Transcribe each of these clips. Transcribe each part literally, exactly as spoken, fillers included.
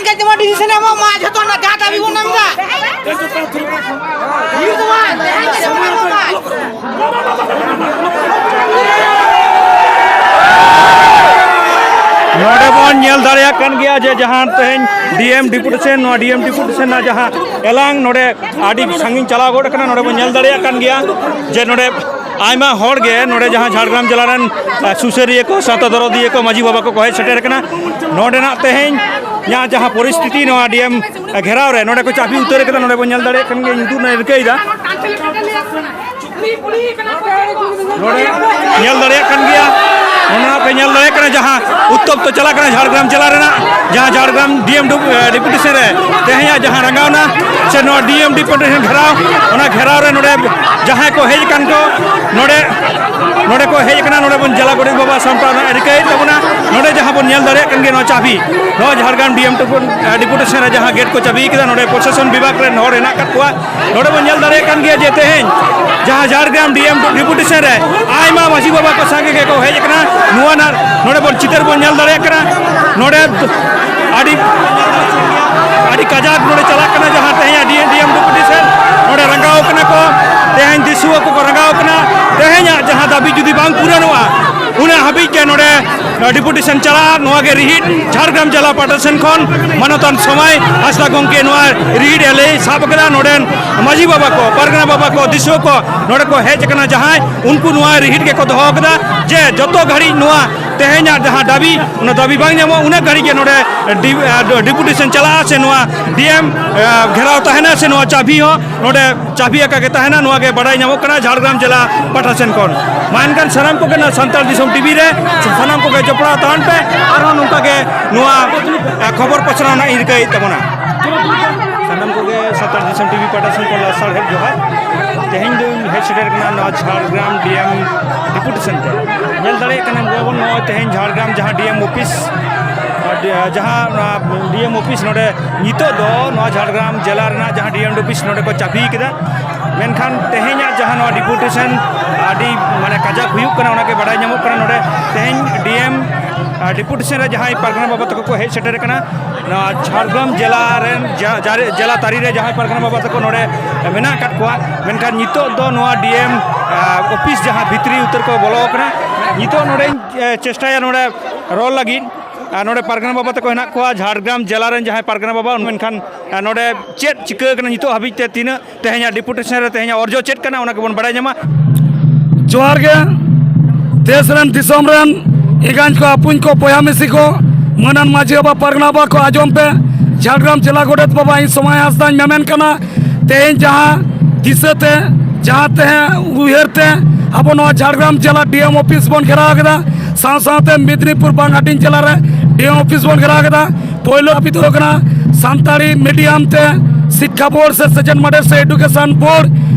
ᱡᱮᱢᱚᱱ ᱰᱤᱥᱤᱥᱚᱱ ᱮᱢᱚᱜ ᱢᱟ, ᱡᱷᱚᱛᱚ ᱨᱮᱱᱟᱜ ᱡᱟ ᱫᱟᱵᱤ ᱵᱚᱱ ᱮᱢ ᱮᱫᱟ᱾ ᱦᱩᱭᱩᱜ ᱛᱟᱢᱟ, ᱛᱮᱦᱮᱧ ᱜᱮ ᱮᱢᱚᱜ ᱢᱟ᱾ ᱱᱚᱰᱮ ᱵᱚᱱ ᱧᱮᱞ ᱫᱟᱲᱮᱭᱟᱜ ᱠᱟᱱ ᱜᱮᱭᱟ ᱡᱮ ᱡᱟᱦᱟᱸ ᱛᱮᱦᱮᱧ ᱰᱤ ᱮᱢ ᱰᱮᱯᱩᱴᱮᱥᱚᱱ, ᱱᱚᱣᱟ ᱰᱤ ᱮᱢ ᱰᱮᱯᱩᱴᱮᱥᱚᱱ ᱨᱮᱱᱟᱜ ᱡᱟᱦᱟᱸ ᱮᱞᱟᱝ ᱱᱚᱰᱮ ᱟᱹᱰᱤ ᱥᱟᱺᱜᱤᱧ ᱪᱟᱞᱟᱣ ᱜᱚᱫ ᱟᱠᱟᱱᱟ᱾ ᱱᱚᱰᱮ ᱵᱚᱱ ᱧᱮᱞ ᱫᱟᱲᱮᱭᱟᱜ ᱠᱟᱱ ᱜᱮᱭᱟ ᱡᱮ ᱱᱚᱰᱮ ᱟᱭᱢᱟ ᱦᱚᱲ ᱜᱮ ᱱᱚᱰᱮ ᱡᱟᱦᱟᱸ ᱡᱷᱟᱲᱜᱨᱟᱢ ᱡᱮᱞᱟ ᱨᱮᱱ, ᱟ, ᱥᱩᱥᱟᱹᱨᱤᱭᱟᱹ ᱠᱚ, ᱥᱟᱶᱛᱟ ᱫᱚᱨᱚᱫᱤᱭᱟᱹ ᱠᱚ, ᱢᱟᱹᱡᱷᱤ ᱵᱟᱵᱟ ᱠᱚᱠᱚ ᱦᱮᱡ ᱥᱮᱴᱮᱨ ᱟᱠᱟᱱᱟ᱾ ᱱᱚᱰᱮᱱᱟᱜ ᱛᱮᱦᱮᱧ ᱧᱟ-, ᱡᱟᱦᱟᱸ ᱯᱚᱨᱤᱥᱛᱷᱤᱛᱤ ᱱᱚᱣᱟ ᱰᱤ ᱮᱢ ᱜᱷᱮᱨᱟᱣ ᱨᱮ ᱱᱚᱰᱮ ᱠᱚ ᱪᱟᱹᱯᱤ ᱩᱛᱟᱹᱨ ᱟᱠᱟᱫᱟ, ᱱᱚᱰᱮ ᱵᱚᱱ ᱧᱮᱞ ᱫᱟᱲᱮᱭᱟᱜ ᱠᱟᱱ ᱜᱮᱭᱟ, ᱧᱩᱛᱩᱢ ᱨᱮᱱᱟᱜ ᱨᱤᱠᱟᱹᱭᱮᱫᱟ᱾ ᱱᱚᱰᱮ ᱧᱮᱞ ᱫᱟᱲᱮᱭᱟᱜ ᱠᱟᱱ ᱜᱮᱭᱟ, ᱚᱱᱟ ᱯᱮ ᱧᱮᱞ ᱫᱟᱲᱮᱭᱟᱜ ᱠᱟᱱᱟ ᱡᱟᱦᱟᱸ ᱩᱛᱛᱚᱯᱛᱚ ᱪᱟᱞᱟᱜ ᱠᱟᱱᱟ ᱡᱷᱟᱲᱜᱨᱟᱢ ᱡᱮᱞᱟ ᱨᱮᱱᱟᱜ, ᱡᱟᱦᱟᱸ ᱡᱷᱟᱲᱜᱨᱟᱢ ᱰᱤ ᱮᱢ ᱰᱤᱯ-, ᱮ, ᱰᱮᱯᱩᱴᱮᱥᱚᱱ ᱨᱮ ᱛᱮᱦᱮᱧᱟᱜ ᱡᱟᱦᱟᱸ ᱨᱟᱸᱜᱟᱣᱱᱟ ᱥᱮ ᱱᱚᱣᱟ ᱰᱤ ᱮᱢ ᱰᱮᱯᱩᱴᱮᱥᱚᱱ ᱜᱷᱮᱨᱟᱣ, ᱚᱱᱟ ᱜᱷᱮᱨᱟᱣ ᱨᱮ ᱱᱚᱰᱮ ᱡᱟᱦᱟᱸᱭ ᱠᱚ ᱦᱮᱡ ᱟᱠᱟᱱ ᱠᱚ ᱱᱚᱰᱮ, ᱱᱚᱰᱮ ᱠᱚ ᱦᱮᱡ ᱟᱠᱟᱱᱟ, ᱱᱚᱰᱮ ᱵᱚᱱ ᱡᱮᱞᱟ ᱜᱚᱰᱮᱛ ᱵᱟᱵᱟ ᱥᱟᱢᱴᱟᱣ ᱨᱮᱱᱟᱜ ᱨᱤᱠᱟᱹᱭᱮᱫ ᱛᱟᱵᱚᱱᱟ᱾ ᱱᱚᱰᱮ ᱡᱟᱦᱟᱸ ᱵᱚᱱ ᱧᱮᱞ ᱫᱟᱲᱮᱭᱟᱜ ᱠᱟᱱ ᱜᱮᱭᱟ ᱱᱚᱣᱟ ᱪᱟᱹᱵᱤ, ᱱᱚᱣᱟ ᱡᱷᱟᱲᱜᱨᱟᱢ ᱰᱤ ᱮᱢ ᱰᱮᱯᱩ-, ᱮ, ᱰᱮᱯᱩᱴᱮᱥᱚᱱ ᱨᱮ ᱡᱟᱦᱟᱸ ᱜᱮᱴ ᱠᱚ ᱪᱟᱹᱵᱤ ᱠᱮᱫᱟ, ᱱᱚᱰᱮ ᱯᱨᱚᱥᱟᱥᱚᱱ ᱵᱤᱵᱷᱟᱜᱽ ᱨᱮᱱ ᱦᱚᱲ ᱦᱮᱱᱟᱜ ᱟᱠᱟᱫ ᱠᱚᱣᱟ᱾ ᱱᱚᱰᱮ ᱵᱚᱱ ᱧᱮᱞ ᱫᱟᱲᱮᱭᱟᱜ ᱠᱟᱱ ᱜᱮᱭᱟ ᱡᱮ ᱛᱮᱦᱮᱧ ᱡᱟᱦᱟᱸ ᱡᱷᱟᱲᱜᱨᱟᱢ ᱰᱤ ᱮᱢ ᱰᱮᱯᱩᱴᱮᱥᱚᱱ ᱨᱮ ᱟᱭᱢᱟ ᱢᱟᱹᱡᱷᱤ ᱵᱟᱵᱟ ᱠᱚ ᱥᱟᱸᱜᱮ ᱜᱮᱠᱚ ᱦᱮᱡ ᱟᱠᱟᱱᱟ᱾ ᱱᱚᱣᱟ ᱱᱟ-, ᱱᱚᱰᱮ ᱵᱚᱱ ᱪᱤᱛᱟᱹᱨ ᱵᱚᱱ ᱧᱮᱞ ᱫᱟᱲᱮᱭᱟᱜ ᱠᱟᱱᱟ᱾ ᱱᱚᱰᱮ ᱟᱹᱰᱤ, ᱟᱹᱰᱤ ᱠᱟᱡᱟᱠ ᱱᱚᱰᱮ ᱪᱟᱞᱟᱜ ᱠᱟᱱᱟ, ᱡᱟᱦᱟᱸ ᱛᱮᱦᱮᱧ ᱰᱤ ᱮᱢ ᱰᱮᱯᱩᱴᱮᱥᱚᱱ ᱱᱚᱰᱮ ᱨᱟᱸᱜᱟᱣ ᱠᱟᱱᱟ ᱠᱚ, ᱛᱮᱦᱮᱧ ᱫᱤᱥᱩᱣᱟᱹ ᱠᱚᱠᱚ ᱨᱟᱸᱜᱟᱣ ᱠᱟᱱᱟ᱾ ᱛᱮᱦᱮᱧᱟᱜ ᱡᱟᱦᱟᱸ ᱫᱟᱹᱵᱤ ᱡᱩᱫᱤ ᱵᱟᱝ ᱯᱩᱨᱟᱹᱱᱚᱜᱼᱟ, ᱩᱱᱟᱹᱜ ᱦᱟᱹᱵᱤᱡ ᱜᱮ ᱱᱚᱰᱮ ᱰᱮᱯᱩᱴᱮᱥᱚᱱ ᱪᱟᱞᱟᱜᱼᱟ᱾ ᱱᱚᱣᱟ ᱜᱮ ᱨᱤᱦᱤᱴ ᱡᱷᱟᱲᱜᱨᱟᱢ ᱡᱮᱞᱟ ᱯᱟᱦᱴᱟ ᱥᱮᱱ ᱠᱷᱚᱱ ᱢᱟᱱᱚᱛᱟᱱ ᱥᱚᱢᱟᱭ ᱦᱟᱸᱥᱫᱟ ᱜᱚᱢᱠᱮ ᱱᱚᱣᱟ ᱨᱤᱦᱤᱴ ᱮ ᱞᱟᱹᱭ ᱥᱟᱵ ᱟᱠᱟᱫᱟ᱾ ᱱᱚᱰᱮᱱ ᱢᱟᱹᱡᱷᱤ ᱵᱟᱵᱟ ᱠᱚ, ᱯᱟᱨᱜᱟᱱᱟ ᱵᱟᱵᱟ ᱠᱚ, ᱫᱤᱥᱩᱣᱟᱹ ᱠᱚ ᱱᱚᱰᱮ ᱠᱚ ᱦᱮᱡ ᱟᱠᱟᱱᱟ, ᱡᱟᱦᱟᱸᱭ ᱩᱱᱠᱩ ᱱᱚᱣᱟ ᱨᱤᱦᱤᱴ ᱜᱮᱠᱚ ᱫᱚᱦᱚ ᱟᱠᱟᱫᱟ ᱡᱮ ᱡᱚᱛᱚ ᱜᱷᱟᱹᱲᱤᱡ ᱱᱚᱣᱟ ᱛᱮᱦᱮᱧᱟᱜ ᱡᱟᱦᱟᱸ ᱫᱟᱹᱵᱤ, ᱚᱱᱟ ᱫᱟᱹᱵᱤ ᱵᱟᱝ ᱧᱟᱢᱚᱜᱼᱟ, ᱩᱱᱟᱹᱜ ᱜᱷᱟᱹᱲᱤᱡ ᱜᱮ ᱱᱚᱰᱮ ᱰᱤ-, ᱮ, ᱰᱮᱯᱩᱴᱮᱥᱚᱱ ᱪᱟᱞᱟᱜᱼᱟ ᱥᱮ ᱱᱚᱣᱟ ᱰᱤ ᱮᱢ, ᱮ, ᱜᱷᱮᱨᱟᱣ ᱛᱟᱦᱮᱱᱟ ᱥᱮ ᱱᱚᱣᱟ ᱪᱟᱹᱵᱤ ᱦᱚᱸ ᱱᱚᱰᱮ ᱪᱟᱹᱵᱤ ᱟᱠᱟ ᱜᱮ ᱛᱟᱦᱮᱱᱟ, ᱱᱚᱣᱟ ᱜᱮ ᱵᱟᱰᱟᱭ ᱧᱟᱢᱚᱜ ᱠᱟᱱᱟ ᱡᱷᱟᱲᱜᱨᱟᱢ ᱡᱮᱞᱟ ᱯᱟᱦᱴᱟ ᱥᱮᱱ ᱠᱷᱚᱱ᱾ ᱢᱟ ᱮᱱᱠᱷᱟᱱ ᱥᱟᱱᱟᱢ ᱠᱚᱜᱮ ᱱᱚᱣᱟ ᱥᱟᱱᱛᱟᱲ ᱫᱤᱥᱚᱢ ᱴᱤᱵᱷᱤ ᱨᱮ ᱥᱟᱱᱟᱢ ᱠᱚᱜᱮ ᱡᱚᱯᱲᱟᱣ ᱛᱟᱦᱮᱱ ᱯᱮ, ᱟᱨᱦᱚᱸ ᱱᱚᱝᱠᱟ ᱜᱮ ᱱᱚᱣᱟ, ᱮ, ᱠᱷᱚᱵᱚᱨ ᱯᱟᱥᱱᱟᱣ ᱨᱮᱱᱟᱜ ᱤᱧ ᱨᱤᱠᱟᱹᱭᱮᱫ ᱛᱟᱵᱚᱱᱟ᱾ ᱥᱟᱱᱟᱢ ᱠᱚᱜᱮ ᱥᱟᱱᱛᱟᱲ ᱫᱤᱥᱚᱢ ᱴᱤᱵᱷᱤ ᱯᱟᱦᱴᱟ ᱥᱮᱱ ᱠᱷᱚᱱ ᱞᱟᱥᱟᱲᱦᱮᱫ ᱡᱚᱦᱟᱨ᱾ ᱛᱮᱦᱮᱧ ᱫᱚᱧ ᱦᱮᱡ ᱥᱮᱴᱮᱨ ᱠᱟᱱᱟ ᱱᱚᱣᱟ ᱡᱷᱟᱲᱜᱨᱟᱢ ᱰᱤ ᱮᱢ ᱰᱮᱯᱩᱴᱮᱥᱚᱱ ᱛᱮ᱾ ᱧᱮᱞ ᱫᱟᱲᱮᱭᱟᱜ ᱠᱟᱱᱟ ᱵᱚᱱ ᱱᱚᱜᱼᱚᱭ ᱛᱮᱦᱮᱧ ᱡᱷᱟᱲᱜᱨᱟᱢ ᱡᱟᱦᱟᱸ ᱰᱤ ᱮᱢ ᱚᱯᱷᱤᱥ, ᱟᱨ ᱰᱤ-, ᱡᱟᱦᱟᱸ ᱱᱚᱣᱟ ᱰᱤ ᱮᱢ ᱚᱯᱷᱤᱥ ᱱᱚᱰᱮ ᱱᱤᱛᱚᱜ ᱫᱚ ᱱᱚᱣᱟ ᱡᱷᱟᱲᱜᱨᱟᱢ ᱡᱮᱞᱟ ᱨᱮᱱᱟᱜ ᱡᱟᱦᱟᱸ ᱰᱤ ᱮᱢ ᱚᱯᱷᱤᱥ ᱱᱚᱰᱮ ᱠᱚ ᱪᱟᱹᱵᱤ ᱠᱮᱫᱟ, ᱢᱮᱱᱠᱷᱟᱱ ᱛᱮᱦᱮᱧᱟᱜ ᱡᱟᱦᱟᱸ ᱱᱚᱣᱟ ᱰᱮᱯᱩᱴᱮᱥᱚᱱ ᱟᱹᱰᱤ ᱢᱟᱱᱮ ᱠᱟᱡᱟᱠ ᱦᱩᱭᱩᱜ ᱠᱟᱱᱟ, ᱚᱱᱟᱜᱮ ᱵᱟᱰᱟᱭ ᱧᱟᱢᱚᱜ ᱠᱟᱱᱟ᱾ ᱱᱚᱰᱮ ᱛᱮᱦᱮᱧ ᱰᱤ ᱮᱢ ᱰᱮᱯᱩᱴᱮᱥᱚᱱ ᱨᱮ ᱡᱟᱦᱟᱸᱭ ᱯᱟᱨᱜᱟᱱᱟ ᱵᱟᱵᱟ ᱛᱟᱠᱚ ᱠᱚ ᱦᱮᱡ ᱥᱮᱴᱮᱨ ᱟᱠᱟᱱᱟ, ᱱᱚᱣᱟ ᱡᱷᱟᱲᱜᱨᱟᱢ ᱡᱮᱞᱟ ᱨᱮᱱ ᱡᱟ- ᱡᱟᱨᱮ- ᱡᱮᱞᱟ ᱛᱟᱹᱨᱤ ᱨᱮ ᱡᱟᱦᱟᱸᱭ ᱯᱟᱨᱜᱟᱱᱟ ᱵᱟᱵᱟ ᱛᱟᱠᱚ ᱱᱚᱰᱮ ᱢᱮᱱᱟᱜ ᱟᱠᱟᱫ ᱠᱚᱣᱟ, ᱢᱮᱱᱠᱷᱟᱱ ᱱᱤᱛᱚᱜ ᱫᱚ ᱱᱚᱣᱟ ᱰᱤ ᱮᱢ ᱚᱯᱷᱤᱥ ᱡᱟᱦᱟᱸ ᱵᱷᱤᱛᱨᱤ ᱩᱛᱟᱹᱨ ᱠᱚ ᱵᱚᱞᱚ ᱟᱠᱟᱱᱟ, ᱱᱤᱛᱚᱜ ᱱᱚᱰᱮᱧ ᱮ, ᱪᱮᱥᱴᱟᱭᱟ ᱱᱚᱰᱮ ᱨᱚᱲ ᱞᱟᱹᱜᱤᱫ᱾ ᱟᱨ ᱱᱚᱰᱮ ᱯᱟᱨᱜᱟᱱᱟ ᱵᱟᱵᱟ ᱛᱟᱠᱚ ᱦᱮᱱᱟᱜ ᱠᱚᱣᱟ, ᱡᱷᱟᱲᱜᱨᱟᱢ ᱡᱮᱞᱟ ᱨᱮᱱ ᱡᱟᱦᱟᱸᱭ ᱯᱟᱨᱜᱟᱱᱟ ᱵᱟᱵᱟ, ᱢᱮᱱᱠᱷᱟᱱ ᱮ, ᱱᱚᱰᱮ ᱪᱮᱫ ᱪᱤᱠᱟᱹ ᱟᱠᱟᱱᱟ ᱱᱤᱛᱚᱜ ᱦᱟᱹᱵᱤᱡ ᱛᱮ, ᱛᱤᱱᱟᱹᱜ ᱛᱮᱦᱮᱧᱟᱜ ᱰᱮᱯᱩᱴᱮᱥᱚᱱ ᱨᱮ ᱛᱮᱦᱮᱧᱟᱜ ᱚᱨᱡᱚ ᱪᱮᱫ ᱠᱟᱱᱟ, ᱚᱱᱟ ᱜᱮᱵᱚᱱ ᱵᱟᱲᱟᱭ ᱧᱟᱢᱟ᱾ ᱡᱚᱦᱟᱨ ᱜᱮ᱾ ᱫᱮᱥ ᱨᱮᱱ, ᱫᱤᱥᱚᱢ ᱨᱮᱱ, ᱮᱸᱜᱟᱧ ᱠᱚ, ᱟᱹᱯᱩᱧ ᱠᱚ, ᱵᱚᱭᱦᱟ ᱢᱤᱥᱤ ᱠᱚ, ᱢᱟᱹᱱᱟᱱ ᱢᱟᱹᱡᱷᱤ ᱵᱟᱵᱟ, ᱯᱟᱨᱜᱟᱱᱟ ᱵᱟᱵᱟ ᱠᱚ, ᱟᱸᱡᱚᱢ ᱯᱮ᱾ ᱡᱷᱟᱲᱜᱨᱟᱢ ᱡᱮᱞᱟ ᱜᱚᱰᱮᱛ ᱵᱟᱵᱟ, ᱤᱧ ᱥᱚᱢᱟᱭ ᱦᱟᱸᱥᱫᱟᱧ ᱢᱮᱢᱮᱱ ᱠᱟᱱᱟ᱾ ᱛᱮᱦᱮᱧ ᱡᱟᱦᱟᱸ ᱫᱤᱥᱟᱹ ᱛᱮ, ᱡᱟᱦᱟᱸ ᱛᱮᱦᱮᱧ ᱩᱭᱦᱟᱹᱨ ᱛᱮ ᱟᱵᱚ ᱱᱚᱣᱟ ᱡᱷᱟᱲᱜᱨᱟᱢ ᱡᱮᱞᱟ ᱰᱤ ᱮᱢ ᱚᱯᱷᱤᱥ ᱵᱚᱱ ᱜᱷᱮᱨᱟᱣ ᱠᱮᱫᱟ, ᱥᱟᱶ ᱥᱟᱶᱛᱮ ᱢᱮᱫᱽᱱᱤᱯᱩᱨ ᱵᱟᱝ ᱦᱟᱹᱴᱤᱧ ᱡᱮᱞᱟ ᱨᱮ ᱰᱤ ᱮᱢ ᱚᱯᱷᱤᱥ ᱵᱚᱱ ᱜᱷᱮᱨᱟᱣ ᱠᱮᱫᱟ᱾ ᱯᱳᱭᱞᱳ ᱫᱟᱹᱵᱤ ᱫᱚ ᱦᱩᱭᱩᱜ ᱠᱟᱱᱟ ᱥᱟᱱᱛᱟᱲᱤ ᱢᱤᱰᱤᱭᱟᱢ ᱛᱮ ᱥᱤᱠᱠᱷᱟ ᱵᱳᱨᱰ ᱥᱮ ᱥᱮᱪᱮᱫ ᱢᱟᱰᱮᱨ ᱥᱮ ᱮᱰᱩᱠᱮᱥᱚᱱ ᱵᱳᱨᱰ᱾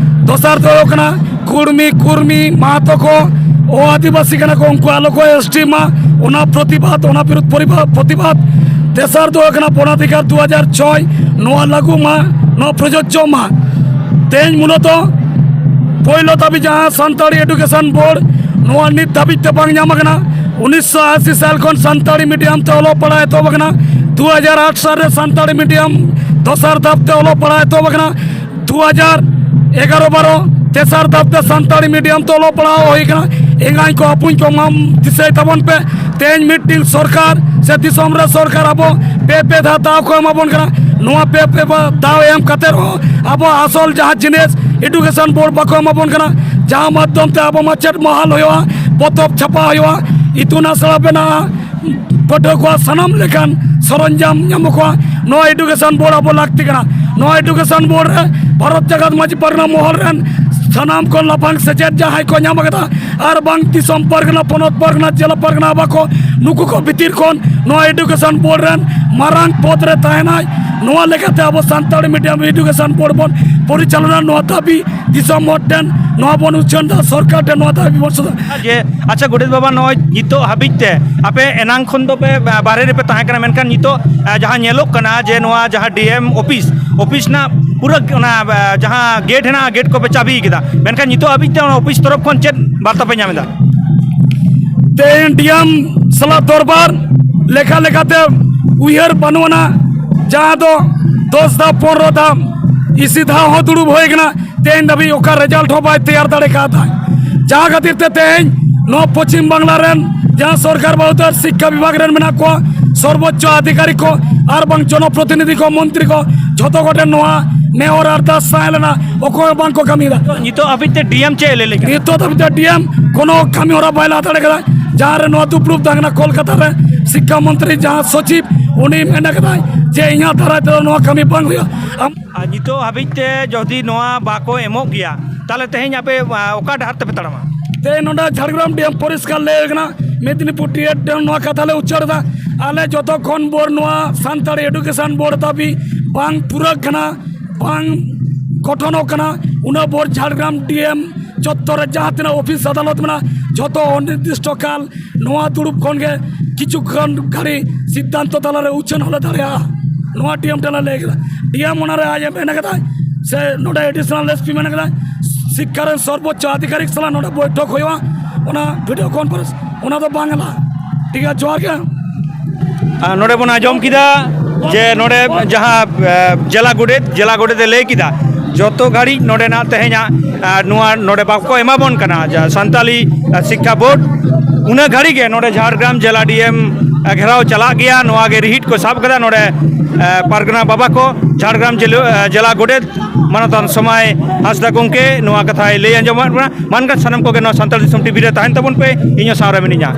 ᱫᱚᱥᱟᱨ ᱫᱚ ᱦᱩᱭᱩᱜ ᱠᱟᱱᱟ ᱠᱩᱲᱢᱤ, ᱠᱩᱨᱢᱤ, ᱢᱟᱦᱟᱛᱚ ᱠᱚ, ᱚ ᱟᱹᱫᱤᱵᱟᱹᱥᱤ ᱠᱟᱱᱟ ᱠᱚ, ᱩᱱᱠᱩ ᱟᱞᱚ ᱠᱚ ᱮᱥ ᱴᱤ ᱢᱟ, ᱚᱱᱟ ᱯᱨᱚᱛᱤᱵᱟᱫ, ᱚᱱᱟ ᱵᱤᱨᱩᱫᱷ ᱯᱨᱚᱛᱤᱵᱟᱫ᱾ ᱛᱮᱥᱟᱨ ᱫᱚ ᱦᱩᱭᱩᱜ ᱠᱟᱱᱟ ᱵᱚᱱᱟᱫᱷᱤᱠᱟᱨ ᱫᱩ ᱦᱟᱡᱟᱨ ᱪᱷᱚᱭ, ᱱᱚᱣᱟ ᱞᱟᱹᱜᱩ ᱢᱟ, ᱱᱚᱣᱟ ᱯᱨᱚᱡᱳᱡᱽᱡᱚ ᱢᱟ᱾ ᱛᱮᱦᱮᱧ ᱢᱩᱞᱚᱛᱚ ᱯᱳᱭᱞᱳ ᱫᱟᱹᱵᱤ ᱡᱟᱦᱟᱸ ᱥᱟᱱᱛᱟᱲᱤ ᱮᱰᱩᱠᱮᱥᱚᱱ ᱵᱳᱨᱰ, ᱱᱚᱣᱟ ᱱᱤᱛ ᱫᱷᱟᱹᱵᱤᱡ ᱛᱮ ᱵᱟᱝ ᱧᱟᱢ ᱟᱠᱟᱱᱟ᱾ ᱩᱱᱤᱥᱥᱚ ᱟᱥᱤ ᱥᱟᱞ ᱠᱷᱚᱱ ᱥᱟᱱᱛᱟᱲᱤ ᱢᱤᱰᱤᱭᱟᱢ ᱛᱮ ᱚᱞᱚᱜ ᱯᱟᱲᱦᱟᱣ ᱮᱛᱚᱦᱚᱵ ᱟᱠᱟᱱᱟ᱾ ᱫᱩ ᱦᱟᱡᱟᱨ ᱟᱴ ᱥᱟᱞ ᱨᱮ ᱥᱟᱱᱛᱟᱲᱤ ᱢᱤᱰᱤᱭᱟᱢ ᱫᱚᱥᱟᱨ ᱫᱷᱟᱯ ᱛᱮ ᱚᱞᱚᱜ ᱯᱟᱲᱦᱟᱣ ᱮᱛᱚᱦᱚᱵ ᱟᱠᱟᱱᱟ᱾ ᱫᱩ ᱦᱟᱡᱟᱨ ᱮᱜᱟᱨᱚ ᱵᱟᱨᱚ ᱛᱮᱥᱟᱨ ᱫᱷᱟᱯ ᱛᱮ ᱥᱟᱱᱛᱟᱲᱤ ᱢᱤᱰᱤᱭᱟᱢ ᱛᱮ ᱚᱞᱚᱜ ᱯᱟᱲᱦᱟᱣ ᱦᱩᱭ ᱟᱠᱟᱱᱟ᱾ ᱮᱸᱜᱟᱧ ᱠᱚ, ᱟᱹᱯᱩᱧ ᱠᱚ, ᱢᱟᱢ ᱫᱤᱥᱟᱹᱭ ᱛᱟᱵᱚᱱ ᱯᱮ᱾ ᱛᱮᱦᱮᱧ ᱢᱤᱫᱴᱤᱱ ᱥᱚᱨᱠᱟᱨ ᱥᱮ ᱫᱤᱥᱚᱢ ᱨᱮ ᱥᱚᱨᱠᱟᱨ ᱟᱵᱚ ᱯᱮ ᱯᱮ ᱫᱷᱟᱣ ᱫᱟᱣ ᱠᱚ ᱮᱢᱟ ᱵᱚᱱ ᱠᱟᱱᱟ᱾ ᱱᱚᱣᱟ ᱯᱮ ᱯᱮ ᱫᱷᱟᱣ ᱮᱢ ᱠᱟᱛᱮ ᱨᱮᱦᱚᱸ ᱟᱵᱚ ᱟᱥᱚᱞ ᱡᱟᱦᱟᱸ ᱡᱤᱱᱤᱥ ᱮᱰᱩᱠᱮᱥᱚᱱ ᱵᱳᱨᱰ ᱵᱟᱠᱚ ᱮᱢᱟ ᱵᱚᱱ ᱠᱟᱱᱟ, ᱡᱟᱦᱟᱸ ᱢᱟᱫᱽᱫᱷᱚᱢ ᱛᱮ ᱟᱵᱚ ᱢᱟᱪᱮᱫ ᱢᱚᱦᱟᱞ ᱦᱩᱭᱩᱜᱼᱟ, ᱯᱚᱛᱚᱵ ᱪᱷᱟᱯᱟ ᱦᱩᱭᱩᱜᱼᱟ, ᱤᱛᱩᱱ ᱟᱥᱲᱟ ᱵᱮᱱᱟᱜᱼᱟ, ᱯᱟᱹᱴᱷᱩᱣᱟᱹ ᱠᱚᱣᱟᱜ ᱥᱟᱱᱟᱢ ᱞᱮᱠᱟᱱ ᱥᱚᱨᱚᱧᱡᱟᱢ ᱧᱟᱢᱚᱜᱼᱟ᱾ ᱱᱚᱣᱟ ᱮᱰᱩᱠᱮᱥᱚᱱ ᱵᱳᱨᱰ ᱟᱵᱚ ᱞᱟᱹᱠᱛᱤ ᱠᱟᱱᱟ᱾ ᱱᱚᱣᱟ ᱮᱰᱩᱠᱮᱥᱚᱱ ᱵᱳᱨᱰ ᱨᱮ ᱵᱷᱟᱨᱚᱛ ᱡᱟᱠᱟᱛ ᱢᱟᱹᱡᱷᱤ ᱯᱟᱨᱜᱟᱱᱟ ᱢᱚᱦᱚᱞ ᱨᱮᱱ ᱥᱟᱱᱟᱢ ᱠᱷᱚᱱ ᱞᱟᱯᱷᱟᱝ ᱥᱮᱪᱮᱫ ᱡᱟᱦᱟᱸᱭ ᱠᱚ ᱧᱟᱢ ᱟᱠᱟᱫᱟ, ᱟᱨ ᱵᱟᱝ ᱫᱤᱥᱚᱢ ᱯᱟᱨᱜᱟᱱᱟ, ᱯᱚᱱᱚᱛ ᱯᱟᱨᱜᱟᱱᱟ, ᱡᱮᱞᱟ ᱯᱟᱨᱜᱟᱱᱟ ᱵᱟᱠᱚ, ᱱᱩᱠᱩ ᱠᱚ ᱵᱷᱤᱛᱤᱨ ᱠᱷᱚᱱ ᱱᱚᱣᱟ ᱮᱰᱩᱠᱮᱥᱚᱱ ᱵᱳᱨᱰ ᱨᱮᱱ ᱢᱟᱨᱟᱝ ᱯᱚᱫᱽ ᱨᱮ ᱛᱟᱦᱮᱱᱟᱭ᱾ ᱱᱚᱣᱟ ᱞᱮᱠᱟᱛᱮ ᱟᱵᱚ ᱥᱟᱱᱛᱟᱲᱤ ᱢᱤᱰᱤᱭᱟᱢ ᱮᱰᱩᱠᱮᱥᱚᱱ ᱵᱳᱨᱰ ᱵᱚᱱ ᱯᱚᱨᱤᱪᱟᱞᱚᱱᱟ, ᱱᱚᱣᱟ ᱫᱟᱹᱵᱤ ᱫᱤᱥᱚᱢ ᱦᱚᱲ ᱴᱷᱮᱱ ᱱᱚᱣᱟ ᱵᱚᱱ ᱩᱪᱷᱟᱹᱱ ᱮᱫᱟ, ᱥᱚᱨᱠᱟᱨ ᱴᱷᱮᱱ ᱱᱚᱣᱟ ᱫᱟᱹᱵᱤ ᱵᱚᱱ ᱥᱚᱫᱚᱨ᱾ ᱡᱮ, ᱟᱪᱪᱷᱟ ᱜᱚᱰᱮᱛ ᱵᱟᱵᱟ, ᱱᱚᱜᱼᱚᱭ ᱱᱤᱛᱚᱜ ᱦᱟᱹᱵᱤᱡ ᱛᱮ ᱟᱯᱮ ᱮᱱᱟᱝ ᱠᱷᱚᱱ ᱫᱚ ᱯᱮ ᱵᱟᱦᱨᱮ ᱨᱮᱯᱮ ᱛᱟᱦᱮᱸ ᱠᱟᱱᱟ, ᱢᱮᱱᱠᱷᱟᱱ ᱱᱤᱛᱚᱜ, ᱟ, ᱡᱟᱦᱟᱸ ᱧᱮᱞᱚᱜ ᱠᱟᱱᱟ ᱡᱮ ᱱᱚᱣᱟ ᱡᱟᱦᱟᱸ ᱰᱤ ᱮᱢ ᱚᱯᱷᱤᱥ, ᱚᱯᱷᱤᱥ ᱨᱮᱱᱟᱜ ᱯᱩᱨᱟᱹ ᱚᱱᱟ, ᱟ, ᱡᱟᱦᱟᱸ ᱜᱮᱴ ᱦᱮᱱᱟᱜᱼᱟ, ᱜᱮᱴ ᱠᱚᱯᱮ ᱪᱟᱵᱤ ᱠᱮᱫᱟ, ᱢᱮᱱᱠᱷᱟᱱ ᱱᱤᱛᱚᱜ ᱦᱟᱹᱵᱤᱡ ᱛᱮ ᱚᱱᱟ ᱚᱯᱷᱤᱥ ᱛᱚᱨᱚᱯ ᱠᱷᱚᱱ ᱪᱮᱫ ᱵᱟᱨᱛᱟ ᱯᱮ ᱧᱟᱢ ᱮᱫᱟ? ᱛᱮᱦᱮᱧ ᱰᱤ ᱮᱢ ᱥᱟᱞᱟᱜ ᱫᱚᱨᱵᱟᱨ ᱞᱮᱠᱷᱟ ᱞᱮᱠᱟᱛᱮ ᱩᱭᱦᱟᱹᱨ ᱵᱟᱹᱱᱩᱜ ᱟᱱᱟ, ᱡᱟᱦᱟᱸ ᱫᱚ ᱫᱚᱥ ᱫᱷᱟᱣ ᱯᱚᱱᱨᱚ ᱫᱷᱟᱣ ᱤᱥᱤ ᱫᱷᱟᱣ ᱦᱚᱸ ᱫᱩᱲᱩᱵ ᱦᱩᱭ ᱟᱠᱟᱱᱟ, ᱛᱮᱦᱮᱧ ᱫᱷᱟᱹᱵᱤᱡ ᱚᱠᱟ ᱨᱮᱡᱟᱞᱴ ᱦᱚᱸ ᱵᱟᱭ ᱛᱮᱭᱟᱨ ᱫᱟᱲᱮ ᱠᱟᱣᱫᱟ᱾ ᱡᱟᱦᱟᱸ ᱠᱷᱟᱹᱛᱤᱨ ᱛᱮ ᱛᱮᱦᱮᱧ ᱱᱚᱣᱟ ᱯᱚᱪᱷᱤᱢ ᱵᱟᱝᱞᱟ ᱨᱮᱱ ᱡᱟᱦᱟᱸ ᱥᱚᱨᱠᱟᱨ ᱵᱟᱵᱚᱫ ᱥᱤᱠᱠᱷᱟ ᱵᱤᱵᱷᱟᱜᱽ ᱨᱮᱱ ᱢᱮᱱᱟᱜ ᱠᱚᱣᱟ, ᱥᱚᱨᱵᱚᱪᱪᱚ ᱟᱫᱷᱤᱠᱟᱨᱤ ᱠᱚ ᱟᱨ ᱵᱟᱝ ᱡᱚᱱᱚᱯᱨᱚᱛᱤᱱᱤᱫᱷᱤ ᱠᱚ, ᱢᱚᱱᱛᱨᱤ ᱠᱚ, ᱡᱷᱚᱛᱚ ᱠᱚᱴᱷᱮᱱ ᱱᱚᱣᱟ ᱱᱮᱦᱚᱨ ᱟᱨᱫᱟᱥ ᱛᱟᱦᱮᱸ ᱞᱮᱱᱟ, ᱚᱠᱚᱭ ᱦᱚᱸ ᱵᱟᱝ ᱠᱚ ᱠᱟᱹᱢᱤᱭᱮᱫᱟ᱾ ᱱᱤᱛᱚᱜ ᱦᱟᱹᱵᱤᱡ ᱛᱮ ᱰᱤ ᱮᱢ ᱪᱮᱫ ᱮ ᱞᱟᱹᱭ ᱞᱮᱠᱟ? ᱱᱤᱛᱚᱜ ᱫᱷᱟᱹᱵᱤᱡ ᱛᱮ ᱰᱤ ᱮᱢ ᱠᱳᱱᱳ ᱠᱟᱹᱢᱤ ᱦᱚᱨᱟ ᱵᱟᱭ ᱞᱟᱦᱟ ᱫᱟᱲᱮ ᱠᱟᱫᱟ᱾ ᱡᱟᱦᱟᱸ ᱨᱮ ᱱᱚᱣᱟ ᱫᱩᱯᱲᱩᱵ ᱛᱟᱦᱮᱸ ᱠᱟᱱᱟ ᱠᱳᱞᱠᱟᱛᱟ ᱨᱮ ᱥᱤᱠᱠᱷᱟ ᱢᱚᱱᱛᱨᱤ ᱡᱟᱦᱟᱸ ᱥᱚᱪᱤᱵᱽ, ᱩᱱᱤ ᱢᱮᱱ ᱠᱟᱫᱟᱭ ᱡᱮ ᱤᱧᱟᱹᱜ ᱫᱟᱨᱟᱭ ᱛᱮᱫᱚ ᱱᱚᱣᱟ ᱠᱟᱹᱢᱤ ᱵᱟᱝ ᱦᱩᱭᱩᱜᱼᱟ᱾ ᱟᱢ ᱟᱨ ᱱᱤᱛᱚᱜ ᱦᱟᱹᱵᱤᱡ ᱛᱮ ᱡᱩᱫᱤ ᱱᱚᱣᱟ ᱵᱟᱠᱚ ᱮᱢᱚᱜ ᱜᱮᱭᱟ, ᱛᱟᱦᱚᱞᱮ ᱛᱮᱦᱮᱧ ᱟᱯᱮ, ᱟ, ᱚᱠᱟ ᱰᱟᱦᱟᱨ ᱛᱮᱯᱮ ᱛᱟᱲᱟᱢᱟ? ᱛᱮᱦᱮᱧ ᱱᱚᱰᱮ ᱡᱷᱟᱲᱜᱨᱟᱢ ᱰᱤ ᱮᱢ ᱯᱚᱨᱤᱥᱠᱟᱨ ᱞᱟᱹᱭ ᱠᱟᱱᱟ, ᱢᱮᱫᱽᱱᱤᱯᱩᱨ ᱴᱤ ᱮᱴ ᱰᱤ ᱮᱢ ᱱᱚᱣᱟ ᱠᱟᱛᱷᱟ ᱞᱮ ᱩᱪᱟᱹᱲ ᱮᱫᱟ᱾ ᱟᱞᱮ ᱡᱚᱛᱚ ᱠᱷᱚᱱ ᱵᱷᱳᱨ ᱱᱚᱣᱟ ᱥᱟᱱᱛᱟᱲᱤ ᱮᱰᱩᱠᱮᱥᱚᱱ ᱵᱳᱨᱰ ᱫᱟᱹᱵᱤ ᱵᱟᱝ ᱯᱩᱨᱟᱹᱜ ᱠᱟᱱᱟ, ᱵᱟᱝ ᱜᱚᱴᱷᱚᱱᱚᱜ ᱠᱟᱱᱟ, ᱩᱱᱟᱹᱜ ᱵᱷᱳᱨ ᱡᱷᱟᱲᱜᱨᱟᱢ ᱰᱤ ᱮᱢ ᱪᱚᱛᱛᱚᱨ ᱨᱮ ᱡᱟᱦᱟᱸ ᱛᱤᱱᱟᱹᱜ ᱚᱯᱷᱤᱥ ᱟᱫᱟᱞᱚᱛ ᱢᱮᱱᱟᱜᱼᱟ, ᱡᱷᱚᱛᱚ ᱚᱱᱤᱨᱫᱤᱥᱴᱚ ᱠᱟᱞ ᱱᱚᱣᱟ ᱫᱩᱲᱩᱵ ᱠᱷᱚᱱ ᱜᱮ ᱠᱤᱪᱷᱩ ᱠᱷᱚᱱ ᱜᱷᱟᱹᱲᱤ ᱥᱤᱫᱽᱫᱷᱟᱱᱛᱚ ᱛᱟᱞᱟᱨᱮ ᱩᱪᱷᱟᱹᱱ ᱦᱚᱸᱞᱮ ᱫᱟᱲᱮᱭᱟᱜᱼᱟ᱾ ᱱᱚᱣᱟ ᱰᱤ ᱮᱢ ᱴᱷᱮᱱ ᱞᱮ ᱞᱟᱹᱭ ᱠᱮᱫᱟ᱾ ᱰᱤ ᱮᱢ ᱚᱱᱟᱨᱮ ᱟᱡ ᱮ ᱢᱮᱱ ᱠᱟᱫᱟᱭ, ᱥᱮ ᱱᱚᱰᱮ ᱮᱰᱤᱥᱚᱱᱟᱞ ᱮᱥ ᱯᱤ ᱢᱮᱱ ᱠᱟᱫᱟᱭ, ᱥᱤᱠᱠᱷᱟ ᱨᱮᱱ ᱥᱚᱨᱵᱚᱪᱪᱚ ᱟᱫᱷᱤᱠᱟᱨᱤᱠ ᱥᱟᱞᱟᱜ ᱱᱚᱰᱮ ᱵᱳᱭᱴᱷᱚᱠ ᱦᱩᱭᱩᱜᱼᱟ, ᱚᱱᱟ ᱵᱷᱤᱰᱤᱭᱳ ᱠᱚᱱᱯᱷᱟᱨᱮᱱᱥ, ᱚᱱᱟ ᱫᱚ ᱵᱟᱝ ᱮᱞᱟ᱾ ᱴᱷᱤᱠ ᱜᱮᱭᱟ, ᱡᱚᱦᱟᱨ ᱜᱮ᱾ ᱟᱨ ᱱᱚᱰᱮ ᱵᱚᱱ ᱟᱸᱡᱚᱢ ᱠᱮᱫᱟ ᱡᱮ ᱱᱚᱰᱮ ᱡᱟᱦᱟᱸ, ᱮ, ᱡᱮᱞᱟ ᱜᱚᱰᱮᱛ, ᱡᱮᱞᱟ ᱜᱚᱰᱮᱛ ᱮ ᱞᱟᱹᱭ ᱠᱮᱫᱟ, ᱡᱚᱛᱚ ᱜᱷᱟᱹᱲᱤᱡ ᱱᱚᱰᱮᱱᱟᱜ ᱛᱮᱦᱮᱧᱟᱜ, ᱮ, ᱱᱚᱣᱟ ᱱᱚᱰᱮ ᱵᱟᱠᱚ ᱮᱢᱟ ᱵᱚᱱ ᱠᱟᱱᱟ, ᱡᱟᱦᱟᱸ ᱥᱟᱱᱛᱟᱞᱤ, ᱮ, ᱥᱤᱠᱠᱷᱟ ᱵᱳᱨᱰ, ᱩᱱᱟᱹᱜ ᱜᱷᱟᱹᱲᱤᱡ ᱜᱮ ᱱᱚᱰᱮ ᱡᱷᱟᱲᱜᱨᱟᱢ ᱡᱮᱞᱟ ᱰᱤ ᱮᱢ, ᱮ, ᱜᱷᱮᱨᱟᱣ ᱪᱟᱞᱟᱜ ᱜᱮᱭᱟ᱾ ᱱᱚᱣᱟ ᱜᱮ ᱨᱤᱦᱤᱴ ᱠᱚ ᱥᱟᱵ ᱠᱟᱫᱟ ᱱᱚᱰᱮ, ᱮ, ᱯᱟᱨᱜᱟᱱᱟ ᱵᱟᱵᱟ ᱠᱚ, ᱡᱷᱟᱲᱜᱨᱟᱢ ᱡᱮᱞᱟ, ᱮ, ᱡᱮᱞᱟ ᱜᱚᱰᱮᱛ ᱢᱟᱱᱚᱛᱟᱱ ᱥᱚᱢᱟᱭ ᱦᱟᱸᱥᱫᱟ ᱜᱚᱢᱠᱮ ᱱᱚᱣᱟ ᱠᱟᱛᱷᱟᱭ ᱞᱟᱹᱭ ᱟᱸᱡᱚᱢᱟᱫ ᱵᱚᱱᱟ᱾ ᱢᱟ ᱮᱱᱠᱷᱟᱱ ᱥᱟᱱᱟᱢ ᱠᱚᱜᱮ ᱱᱚᱣᱟ ᱥᱟᱱᱛᱟᱲ ᱫᱤᱥᱚᱢ ᱴᱤ ᱵᱷᱤ ᱨᱮ ᱛᱟᱦᱮᱱ ᱛᱟᱵᱚᱱ ᱯᱮ, ᱤᱧ ᱦᱚᱸ ᱥᱟᱶᱨᱮ ᱢᱤᱱᱟᱹᱧᱟ᱾